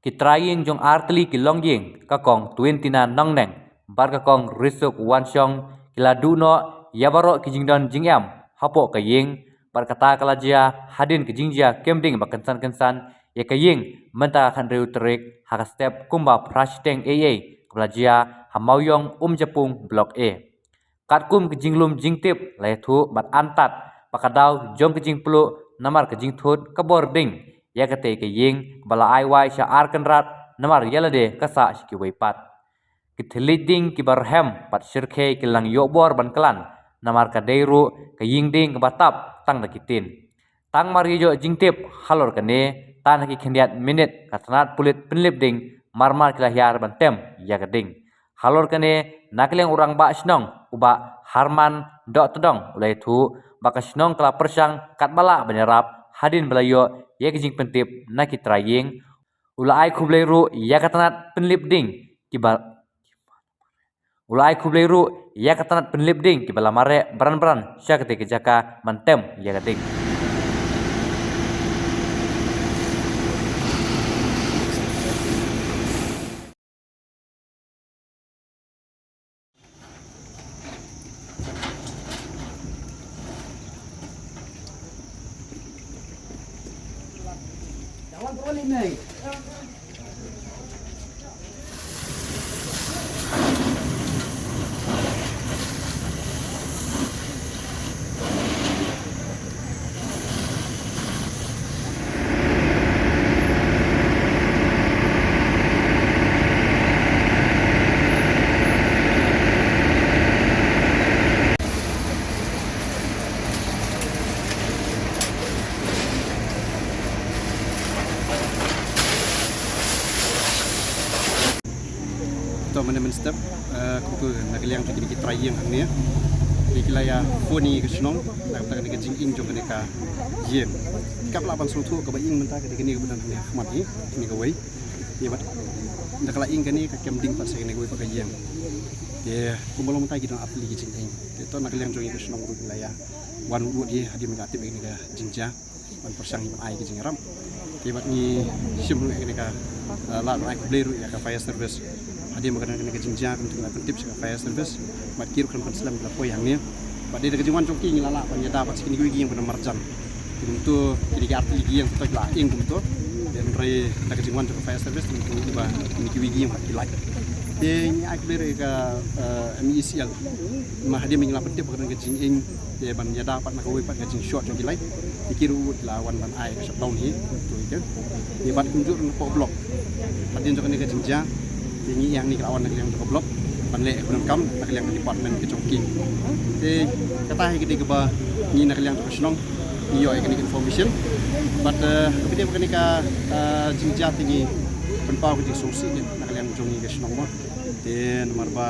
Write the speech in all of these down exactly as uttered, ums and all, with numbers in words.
Ki trai ïing jong artylli ki longïing, ka kong Twintina Nongneng bad ka kong Risuk Wanshong, ki la duh noh ïa baroh ki jingdon jingem hapoh ka ïing, bad kata ka la jia hadien ka jingjia kem ding ba kynsan kynsan ïa ka ïing mynta ka khathynriew tarik ha ka step kumba phra shiteng eiei kaba la jia ha Mawiong Umjapung Block A. Katkum ka jinglum jingtip la ïathuh bad antad ba ka daw jong ka jingpluh namar ka jingthut ka bor ding ïa katei ka ïing kaba la ai wai sha ar kynrad namar ïa lade ka sah sha kiwei pat. Ki thylliej ding kiba rhem bad shyrkhei ki la nang ïoh bor ban klan namar ka dei ruh ka ïing ding kaba tap tang da ki tin. Tang mar ïoh jingtip halor kane, tang ha ki khyndiat minit ka tnat pulit pynlip ding marmar ki la hiar ban tem ïa ka ding. Halor kane, na ka liang u rangbah shnong u Bah Harman Dohtdong u la ïathuh ba ka shnong ka la pyrshang katba lah ban ïarap hadien ba la ïoh ïa ka jingpyntip na ki trai ïing. U la ai khublei ruh ïa ka tnat pynlip ding kiba U la ai khublei ruh ïa ka tnat pynlip ding kiba la mareh bran bran sha katei ka jaka ban tem ïa ka ding. To mynne mynstep, eh, kumta na ka liang jong kine ki trai ïing hangne, ki la ïa phone ïa ka shnong na ka bynta kane ka jinging jong kane ka ïing. Kaba lah ban sngewthuh kaba ing mynta ka dei kane kaba don hangne ha khmat hi, kane kawei. Te bad da ka la ing kane ka kem ding pat sha kane kawei pat ka ïing. Te kumba long mynta ki don artylli ki jinging. Te to na ka liang jong ngi ka shnong ruh ngi la ïa wan ruh hi hadien ba ngi la tip ïa kane ka jingjia ban pyrshang ban ai ka jingïarap. Te bad ngi shim ruh ïa kane ka, eh, lad ban ai khublei ruh ïa ka fire service. Hadien ba ka don kane ka jingjia kumta ngi la pyntip sha ka fire service bad ki ruh khlem pynslem ki la poi hangne. Bad dei da ka jingwan jong ki ngi la lah ban ïada bad sha kine kiwei ki ïing ba don marjan. Te kumta kine ki artylli ki ïing kumta ki la ing kumta. Te hynrei da ka jingwan jong ka fire service te kumta kiba kine kiwei ki ïing ba ki lait. Te ngi ai khublei ruh ïa ka, eh, M E E C L. Namar hadien ba ngi la pyntip ba ka don ka jinging te ban ïada pat na kawei pat ka jingshort jong ki light. Te ki ruh ki la wan ban ai ka shutdown hi. To hi te. Te bad kumjuh ruh napoh block. Hadien jong kane ka jingjia te ngi ïa ngi ki la wan na ka liang jong ka block ban leh ka donkam na ka liang ka department ka jong ki. Te kata hi ka dei kaba ngi na ka liang jong ka shnong ngi ïoh ïa kane ka information. Bad, eh, kaba dei ba kane ka, eh, jingjia te ngi pynpaw ka jingsngewsih na ka liang jong ngi ka shnong mo. Te namar ba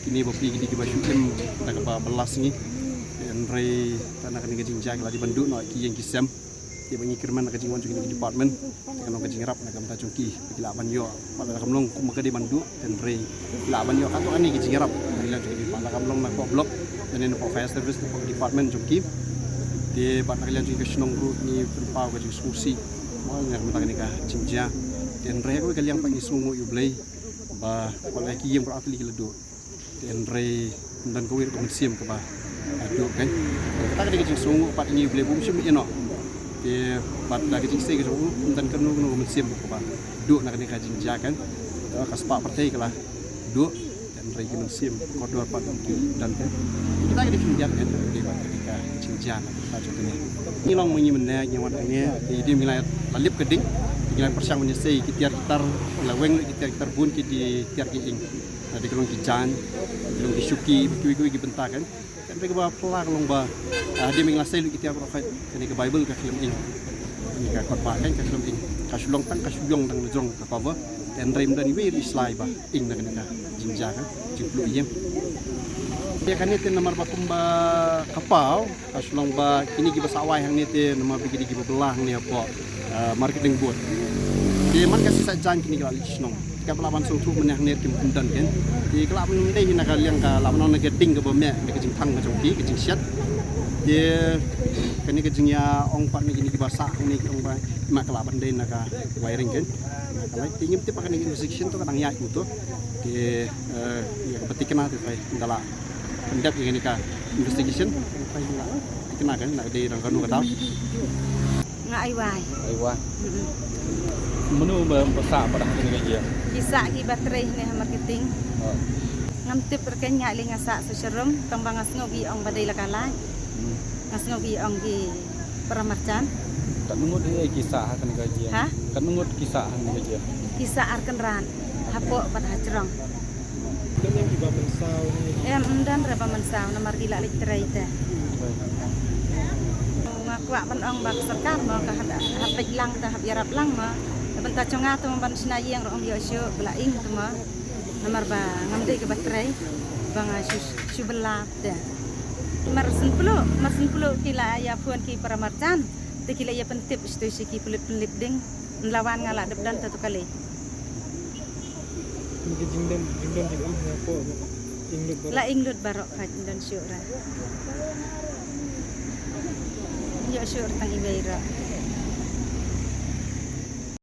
kine bapli ki dei kiba shu im da kaba bylla sngi. Hynrei tang na kane ka jingjia ki la dei ban duh noh ki ïing ki sem. Te ba ngi kyrmen na ka jingwan jong kine ki department, te ka long ka jingïarap na ka bynta jong ki ba ki lah ban ïoh. Bad lada kam long kumba ka dei ban duh, hynrei ki lah ban ïoh katto katne ka jingïarap na ka liang jong ki, lada kam long napoh block lane napoh fire service, napoh department jong ki. Te bad na ka liang jong ki ka shnong ruh ngi pynpaw ka jingsngewsih mo na ka bynta kane ka jingjia. Te hynrei ha kawei ka liang pat ngi sngewnguh ïa U Blei ba wat la ki ïing baroh artylli ki la duh. Te hynrei ym don kawei ruh ka mynsiem kaba, ah, duh kein. Kata ka dei ka jingsngewnguh pat ïa ngi U Blei ba um shym ïehnoh. Te bad da ka jingïasei ka jong u ym don kano kano ka mynsiem kaba duh na kane ka jingjia kein. Te ka spah pyrthei ka la duh. Te hynrei ki mynsiem kordor pat ki don kein. Kata ka dei ka jingbiang kein, ka dei bad ka dei ka jingjia na ka jong kane. Ngi long ma ngi mynne ngi wan hangne, te hadien ba ngi la lip ka ding, te ngi la pyrshang ban ïasei ki tiar ki tar, ngi la weng lut ki tiar ki tar bun ki tiar ki ing. Lada ki long ki jaiñ, ki long ki shuki, kiwei kiwei ki bynta kein. Hynrei kaba phylla ka long ba, ah, hadien ba ngi la sei lut ki tiar baroh khoit, kane ka Baibl ka khlem ing. Kane ka kot bah kein ka khlem ing. Ka shu long tang ka shu ïong tang na jrong ka cover. Hynrei ym don iwei ruh i sla iba ing na kane ka jingjia ka jingpluh ïing. Te kane te namar ba kumba ka paw, ka shu long ba kine kiba sah wai hangne te namar ba ki dei kiba bylla hangne hapoh, eh, marketing board. Te man ka shisha jaiñ kine ki la leit shnong. Te kaba lah ban sngewthuh mynne hangne kim don kein. Te ka lah ban ym dei hi na ka liang ka lah ban ong na ka ding kaba meh na ka jingthang ka jong ki, ka jingshet. Te ka Kane ka jingïaong pat na kine kiba sah, kine ki ong ba ma ka lah ban dei na ka wiring kan. Na ka light te ngim tip ba kane ka investigation to ka dang ïaid kumto. Te eh, ïa kaba tikna te trai da lah pyndep ïa kane ka investigation. Trai da lah tikna kan na ka dei dang kano ka daw. Nga ai wai. Ai wai. Mano ba ba sah pat ha kane ka jia? Ki sah ki ba trei ne ha marketing. Ngam tip rken, nga lei nga sah sa sharum tang ba nga sngew ki ong ba dei la ka light. Nga sngew ki ong ki para marjan. Katno ngut hi ki sah ha kane ka jia? Ha? Katno ngut ki sah ha kane ka jia? Ki sah ar kynrad hapoh bad ha jrong. Kane ki ba mynsaw ni. Em, ym don re ba mynsaw namar ki la leit trei te. Nga kwah ban ong ba ka sorkar mo ka hap, hap peit lang te hap ïarap lang mo. Te bynta jong nga te mo ban shna ïing ruh ym ïoh shuh ba la ing te mo. Namar ba ngam dei kaba trei ba nga shu shu bylla te. Mar syn plo, mar syn plo ki la ïa phone ki para marjan te ki la ïa pyntip sha ki pynlip pynlip ding. Nlawan nga la dep don ta tu kali. Ki jingdon jingdon jingam ha ko inglut baroh. La inglut baroh ka jingdon shuh ra. Ïoh shuh ra tang iwei ra.